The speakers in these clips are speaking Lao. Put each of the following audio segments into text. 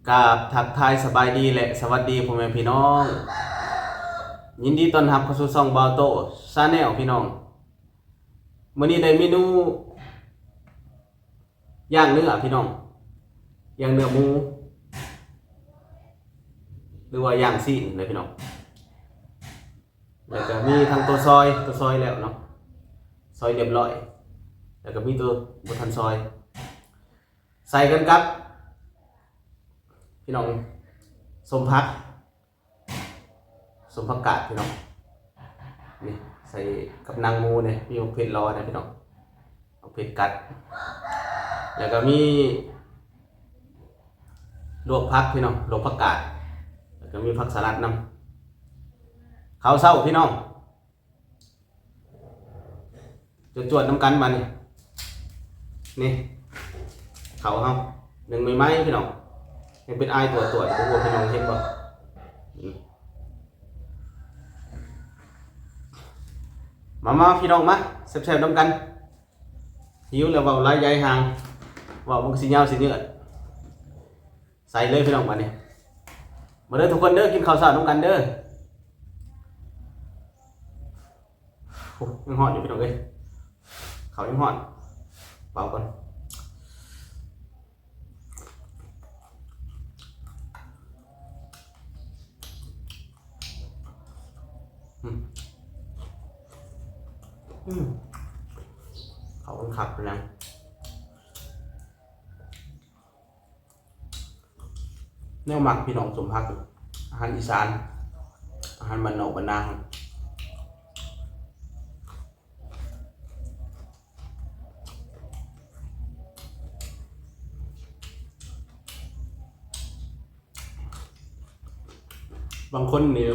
ກາບທັກທາຍສະບາຍດີ ແລະ ສະຫວັດດີພໍ່ແມ່ພີ່ນ້ອງ, ຍິນດີຕ້ອນຮັບເຂົ້າສູ່ຊ່ອງບ່າວໂຕ້ Channel ພີ່ນ້ອງ. ມື້ນີ້ໄດ້ເມນູຍ່າງເນື້ອພີ່ນ້ອງ, ຍ່າງເນື້ອໝູ ຫຼືວ່າຍ່າງຊີ້ນນະພີ່ນ້ອງ. ແລ້ວກໍມີທັງຕົວຊອຍ, ຕົວຊອຍແລ້ວເນາະ, ຊອຍລຽບຮ້ອຍ, ແລ້ວກໍມີຕົວບໍ່ທັນຊອຍ. ໃສ່ກັນກັບ ພີ່ນ້ອງ, ສົ້ມຜັກ, ສົ້ມຜັກກາດພີ່ນ້ອງ. ນີ້ໃສ່ກັບໜັງໝູນີ້, ມີໝາກເຜັດລໍນະພີ່ນ້ອງ, ໝາກເຜັດກັດ, ແລ້ວກໍມີ ລວກຜັກພີ່ນ້ອງ, ລວກຜັກກາດ, ແລ້ວກໍມີຜັກສະຫຼັດນຳ. ເຂົ້າເຊົ້າພີ່ນ້ອງ, ຈວດໆນຳກັນບາດນີ້. ນີ້ ເຂົ້າເຮົາ ໜຶ້ງໃໝ່ໆພີ່ນ້ອງ, ຍັງເປັນອາຍຕົວໆ ບໍ່ຮູ້ວ່າພີ່ນ້ອງເຫັນບໍ່. ອືມ ມາໆ ພີ່ນ້ອງ ມາແຊບໆນຳກັນ. ຫິວແລ້ວເວົ້າຫຼາຍຢາຍຫ່າງ, ເວົ້າມັນກໍຊິຍາວຊິຍືດ. ໃສ່ເລີຍພີ່ນ້ອງບາດນີ້. ມາເດີທຸກຄົນເດີ, ກິນເຂົ້າເຊົ້ານຳກັນເດີ. ໂອ້ ຍັງຮ້ອນຢູ່ພີ່ນ້ອງເອີຍ, ເຂົ້າຍັງຮ້ອນ, ເປົ່າກ່ອນ. ອືມ ອືມ ເຂົ້າມັນຄັກເລີຍນະ. ແນວມັກພີ່ນ້ອງ, ສົ້ມຜັກ, ອາຫານອີສານ, ອາຫານບ້ານນອກບ້ານນາ. ບາງຄົນນີ້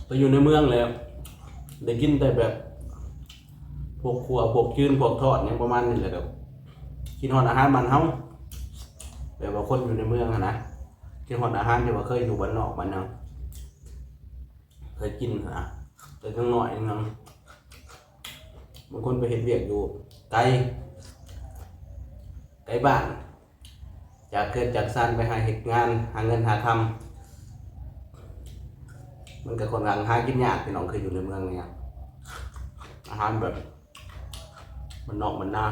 ໄປຢູ່ໃນເມືອງແລ້ວ ໄດ້ກິນແຕ່ແບບພວກຂົ້ວ ພວກຈືນ ພວກທອດ ຫຍັງປະມານນີ້ແຫຼະ, ແລ້ວກໍຄິດຮອດອາຫານບ້ານເຮົາ. ແບບວ່າຄົນຢູ່ໃນເມືອງຫັ້ນນະ ຄິດຮອດອາຫານທີ່ວ່າເຄີຍຢູ່ບ້ານນອກບ້ານນາ ເຄີຍກິນຫັ້ນນະ ແຕ່ຍັງນ້ອຍຍັງ. ບາງຄົນໄປເຮັດວຽກຢູ່ໄກ ໄກບ້ານ ຈາກເຮືອນຈາກຊານ ໄປຫາເຮັດງານ ຫາເງິນຫາຄຳ, ມັນກໍຄ່ອນຂ້າງຫາກິນຍາກພີ່ນ້ອງ. ຄືຢູ່ໃນເມືອງນີ້ ອາຫານແບບບ້ານນອກບ້ານນາ.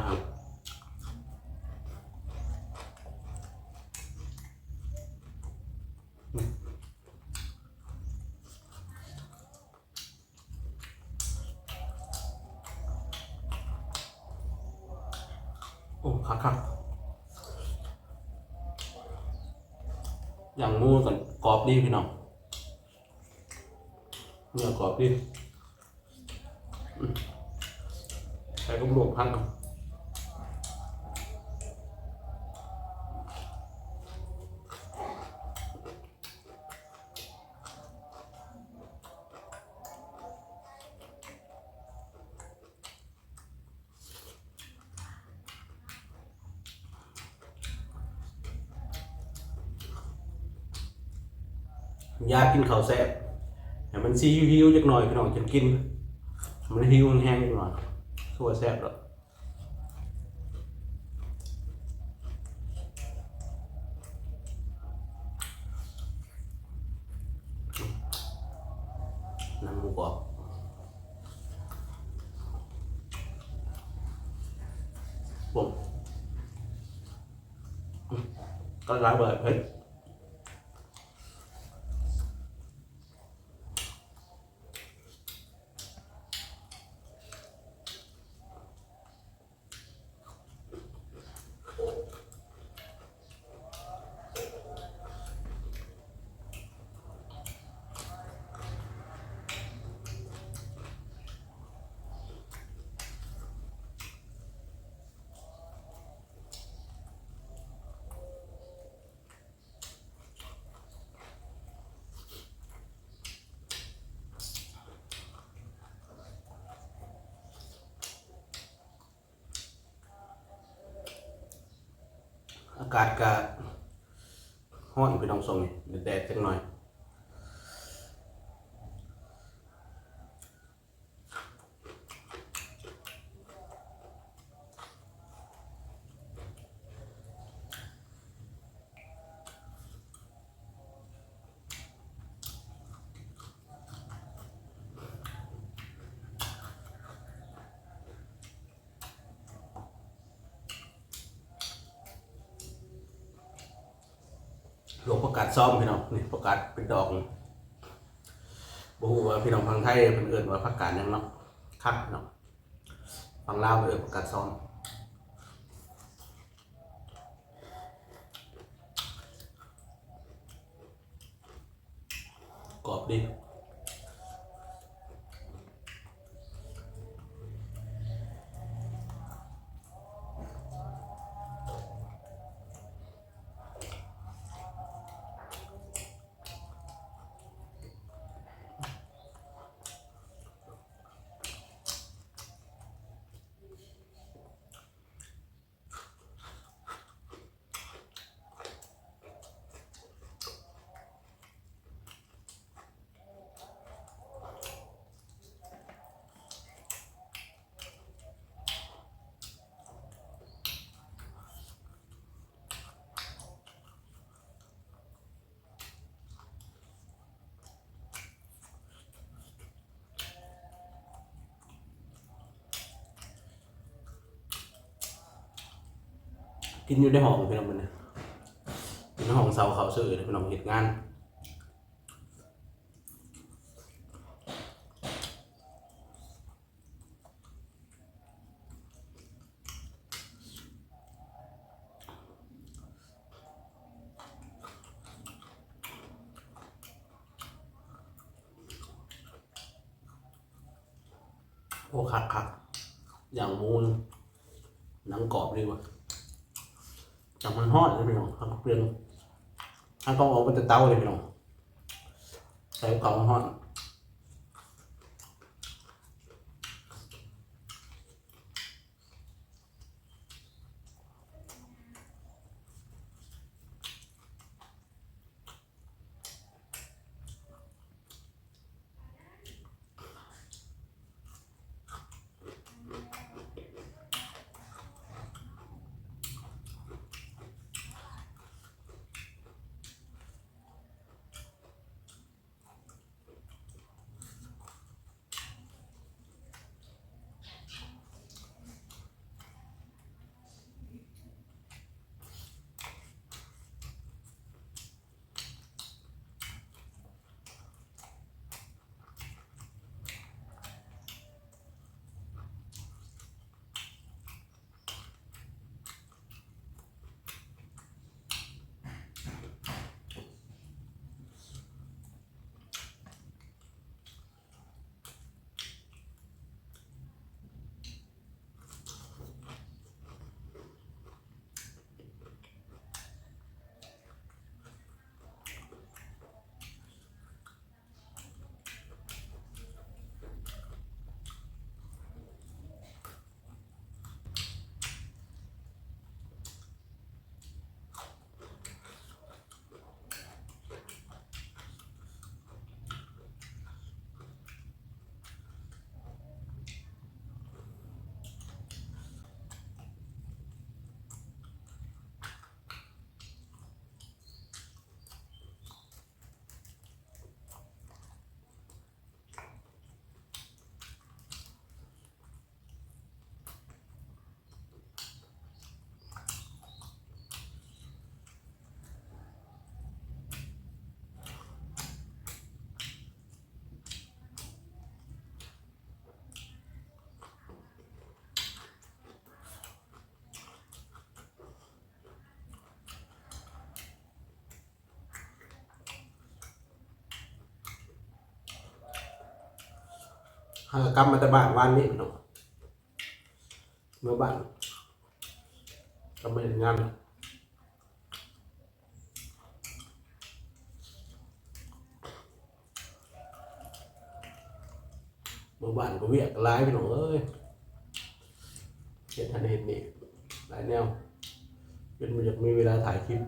ໂອ້ ຄັກໆ ຢ່າງໝູກໍກອບດີພີ່ນ້ອງ, ເນື້ອກອບດີ. ອືມ ໃສ່ກັບລວກຜັກ. ຢາກກິນເຂົ້າແຊບ ໃຫ້ມັນຊິຫິວໆຈັກໜ້ອຍພີ່ນ້ອງ, ຈັ່ງກິນ ໃຫ້ມັນຫິວແຮງໆຈັກໜ້ອຍ ຄືວ່າແຊບແລ້ວ. ໜັງໝູກອບ ໂອ້ ກໍຫຼາຍບໍ່ເຜັດ. ອາກາດກະຮ້ອນພີ່ນ້ອງ, ຊ່ວງນີ້ແດດຈັກໜ້ອຍ. ອ ຜັກກາດຊອມພີ່ນ້ອງ ນີ້ຜັກກາດເປັນດອກ. ບໍ່ຮູ້ວ່າພີ່ນ້ອງຝັ່ງໄທເພິ່ນເອີ້ນວ່າຜັກກາດຫຍັງເນາະ. ຄັກເນາະ. ຝັ່ງລາວເອີ້ນຜັກກາດຊອມ. ກອບດີ. ກິນຢູ່ໃນຫ້ອງພີ່ນ້ອງ ມື້ນີ້ກິນໃນຫ້ອງເຊົ່າເຂົາຊື່ພີ່ນ້ອງ ເຮັດງານ. ໂອ້ ຄັກໆ ຢ່າງໝູ ໜັງກອບດີວ່າ. ຈັ່ງມັນຮ້ອນເດ້ພີ່ນ້ອງ ເຮົາກໍປ່ຽນ ເຮົາຕ້ອງເອົາມາແຕ່ເຕົາເດ້ພີ່ນ້ອງ ໃສ່ເຕົາຮ້ອນ. ຫາກັບມາແຕ່ບ້ານວານນີ້ເນາະ ເມືອບ້ານ ກັບມາເຮັດງານ. ເມືອບ້ານກໍວຽກຫຼາຍພີ່ນ້ອງເອີຍ ເຮັດຫັ້ນເຮັດນີ້ຫຼາຍແນວ ຈົນບໍ່ຢາກມີເວລາຖ່າຍຄລິບ. ອ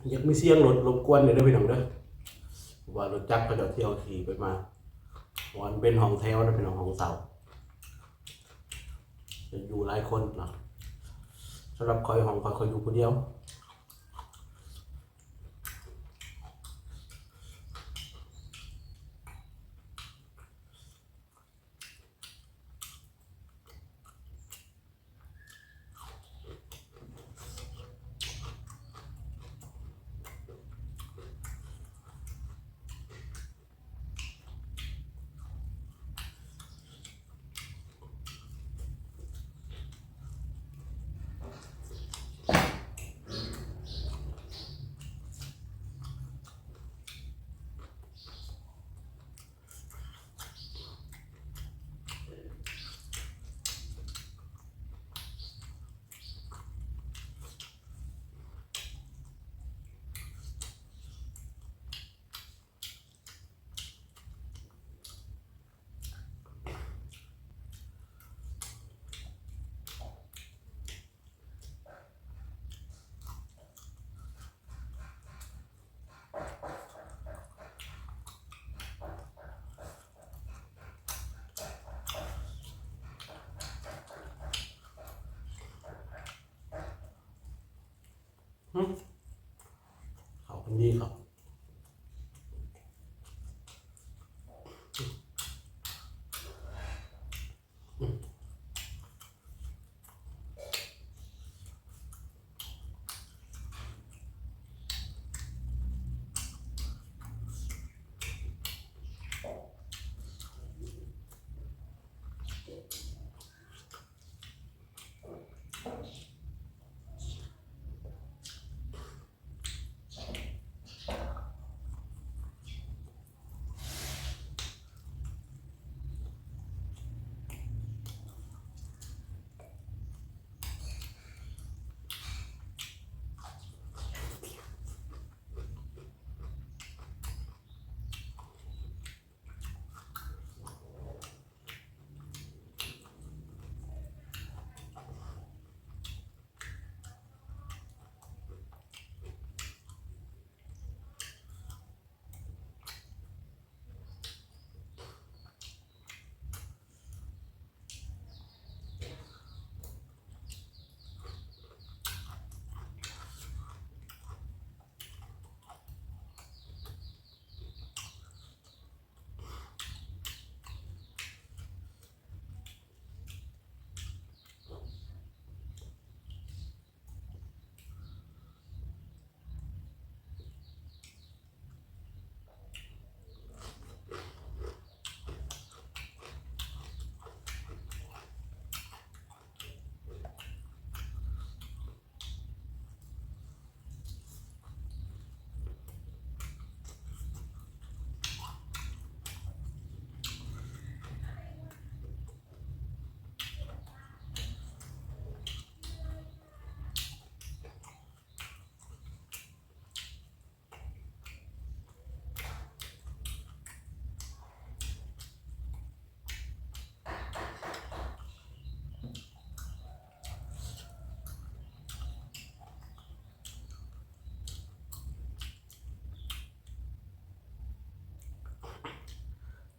ຢາກມີສຽງລົດລົບກວນແດ່ເດີພີ່ນ້ອງເດີ ເພາະວ່າລົດຈັກເຂົາເຈົ້າທ່ຽວຂີ່ໄປມາ ເພາະວ່າມັນເປັນຫ້ອງແຖວນະພີ່ນ້ອງ ຫ້ອງເຊົ່າ ຢູ່ຫຼາຍຄົນເນາະ. ສຳລັບຂ້ອຍ ຫ້ອງຂ້ອຍ ຂ້ອຍຢູ່ຜູ້ດຽວ. ຫຶ ເຂົ້າກັນດີຄັບ.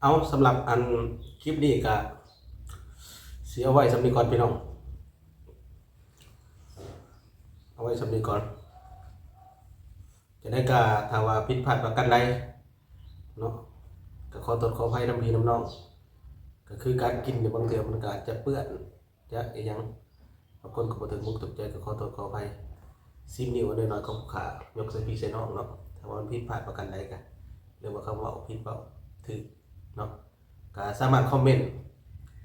ເອົາ ສຳລັບອັນຄລິບນີ້ກະຊິເອົາໄວ້ສ່ຳນີ້ກ່ອນພີ່ນ້ອງ ເອົາໄວ້ສ່ຳນີ້ກ່ອນ. ຈັ່ງໃດກະຖ້າວ່າຜິດພາດປະການໃດເນາະ ກະຂໍໂທດຂໍອະໄພນຳພີ່ນຳນ້ອງ. ກະຄືການກິນນີ້ບາງເທື່ອມັນກະອາດຈະເປື້ອນ ຈະອີ່ຫຍັງ ບາງຄົນກໍບໍ່ຖືກມຸກຖືກໃຈ ກໍຂໍໂທດຂໍອະໄພ. ສິບນິ້ວນ້ອຍໆຂອງຜູ້ຂ້າຍົກໃສ່ພີ່ໃສ່ນ້ອງເນາະ. ຖ້າວ່າມັນຜິດພາດປະການໃດກະ ຫຼືວ່າຄຳເວົ້າຜິດເວົ້າຖືກເນາະ ກະສາມາດຄອມເມັນ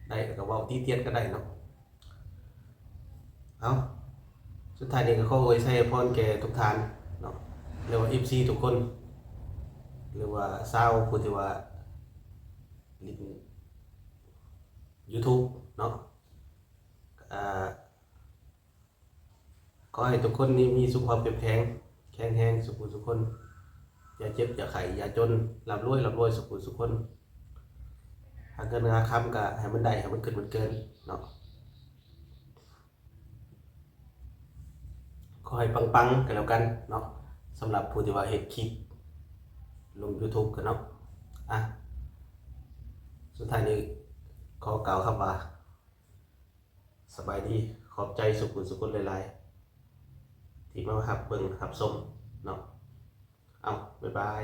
ໄດ້ ແລ້ວກະເວົ້າຕິຕຽນກັນໄດ້ເນາະ. ເອົາ ສຸດທ້າຍນີ້ກໍຂໍອວຍໄຊອວຍພອນແກ່ທຸກທ່ານເນາະ ຫຼືວ່າເອັຟຊີທຸກຄົນ ຫຼືວ່າຊາວຜູ້ທີ່ວ່າຫຼິ້ນຢູທູບເນາະ ອ່າ ຂໍໃຫ້ທຸກຄົນນີ້ມີສຸຂະພາບເຂັ້ມແຂງ ແຂງແຮງສຸຂູສຸຄົນ ຢ່າເຈັບຢ່າໄຂ້ຢ່າຈົນ ລ່ຳລວຍລ່ຳລວຍສຸຂູສຸຄົນ ຫາເງິນຫາຄຳກະໃຫ້ມັນໄດ້ ໃຫ້ມັນຂຶ້ນມັນເກີນເນາະ. ຂໍໃຫ້ປັງໆກັນແລ້ວກັນເນາະ. ສຳລັບຜູ້ທີ່ວ່າເຮັດຄລິບລົງ YouTube ກັນເນາະ. ອ່ະ ສຸດທ້າຍນີ້ຂໍກ່າວຄຳວ່າ ສະບາຍດີ, ຂອບໃຈສູ່ຜູ້ສູ່ຄົນຫຼາຍໆ ທີ່ມາຮັບເບິ່ງຮັບຊົມເນາະ. ເອົາ ບາຍບາຍ.